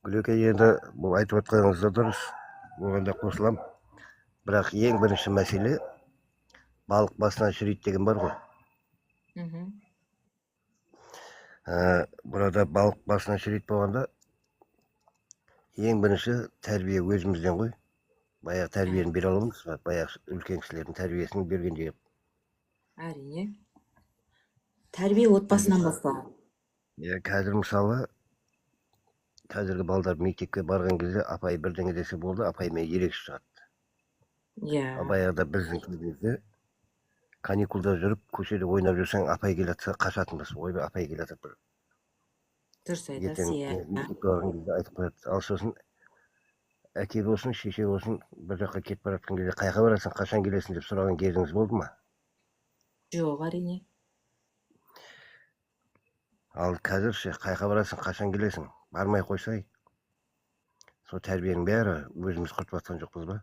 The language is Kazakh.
Гүлеке, енді бұл айтып отқаныңыз да дұрыс, оған да қосыламын. Бірақ ең бірінші мәселе, балық басынан шіриді деген бар ғой. Burada балық басынан шіриді болғанда, ең бірінші тәрбие өзімізден ғой. Баяғы тәрбиені бере аламыз ба? Баяғы үлкен кісілердің тәрбиесін бергенде. Әрине, тәрбие отбасынан басталады. Иә, қазір, мысалы, қазіргі балдар мектепке барған кезде апай бірдеңе десе болды, апаймен ерегісіп шығады. Ал баяғыда, біздің кезімізде, каникулда жүріп, көшеде ойнап жүрсең, апай келе жатса, қашатынбыз. Ойбай, апай келе жатыр бір. Дұрыс айтасыз. Ертең мектепке барған кезде айтып қояды. Ал сосын әке болсын, шеше болсын, бір жаққа кетіп бара жатқан кезде: «Қай жаққа барасың, қашан келесің?» – деп сұраған кезіңіз болды ма? Жоқ, әрине. Ал қазір ше, қай жаққа барасың, қашан келесің, бармай қойсай. Сол тәрбиенің бәрі өзіміз құртып жатқан жоқпыз ба?